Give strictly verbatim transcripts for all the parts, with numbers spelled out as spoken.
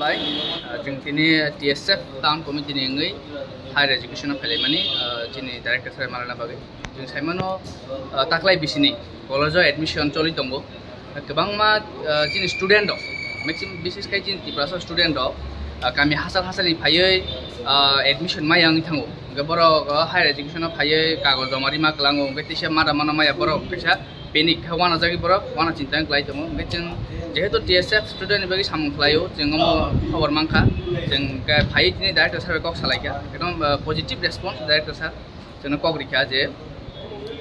Bai, ah, chwng tini T S F Town Committee ni wngwi Higher Education o phailaimani, ah, chini Director sir malana bagwi. Chwng saimano, ah, taklai bisini college o admission choli tongo. Kwbangma, ah, chini student rok, maximum, bises khai chini Tiprasa student rok, ah, kami hasal hasal ni phaiwi, ah, admission maya wngwi thango. Hwnkhe borok, ah, higher education o phaiwi kagoj joma rima kwlango, hwnkhe teisa mada mano maya borok kaisa panic khe wanajagwi borok wana chinta wng klai tongo. Hwnkhe chwng jehetu T S F student ni bagwi samung khlaio, chwng omo khobor mankha, chwng khe phaiwi tini director sir bai kok salaikha, ekdom, ah, positive response director sir chwngno kok rikha je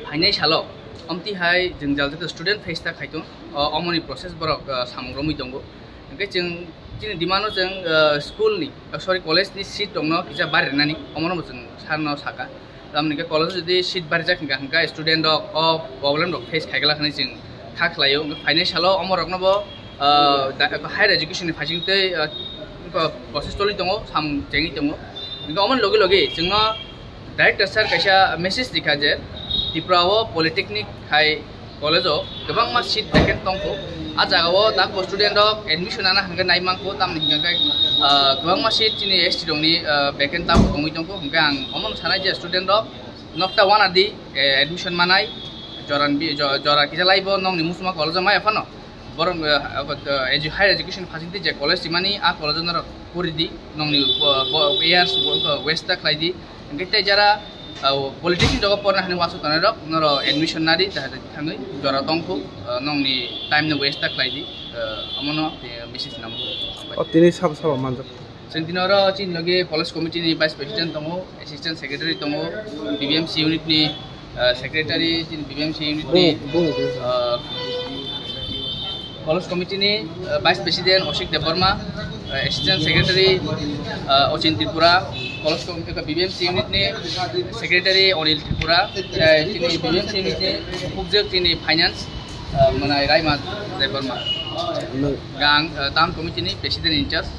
phainai salo omtwi hai jwngjal joto student face ta khaitong, o, omoni process borok, ah, samung romwi tongo. Hwnkhe chwng chini demand-o chwng, ah, school ni, ah, sorry, college ni seat rokno kisa barirnani, omono bo chwng sir no saka. Tamni hwnkhe college o jodi seat barijak hwnkha, hwnkha student rok o problem rok face khaigwlak hinwi chwng kha khlaio. Hwnkhe phainai salo omorokno bo, ah, da-, higher education ni phaising tei, ah, process choli tongo, samung chengwi tongo. Hwnkhe omoni logi logi chwngno Director sir kaisa message rikha je Tripura o polytechnic hai college o kwbangma seat vacant tongkho. A jaga o takbo student rok admission ana hwnkhe nai mankho, tamni hwnkhe, ah, kwbangma seat chini S T rokni, ah, vacant takbo tongwi tongkho. Hwnkhe ang omono sanai je student rok nokta wana di, eh, admission manai, jora bi-, jo-, jora kisa laibo nokni musuma college o maya phano. Borok, eh, abo, eh, edu-, higher education facility je college rimani, a college o norok puri di, nokni, bo, bo, years bo, bo waste ta khlai di. Hwnkhe tei jara, ah, polytechnic rogo porna hani wansuk tongnai rok, norok admission nadi, jahate thangwi jora tongkhu, ah, nokni time no waste ta khlai di, ah, omono, eh, message namo. O tini sabo sabo manjak. Chwng tini oro chini logi college committee ni vice president tongo, assistant secretary tongo, B B M C unit ni, ah, secretary, chini B B M C unit ni, ah, college committee ni, ah, vice president Oshik Debbarma, ah, assistant secretary, ah, Ochin Tripura, college com-, B B M C unit ni secretary Onil Tripura, ah, chini B B M C unit ni hukjak chini finance, ah, mwnai Raima Debbarma. Nwng Gang, ah, town committee ni president in charge.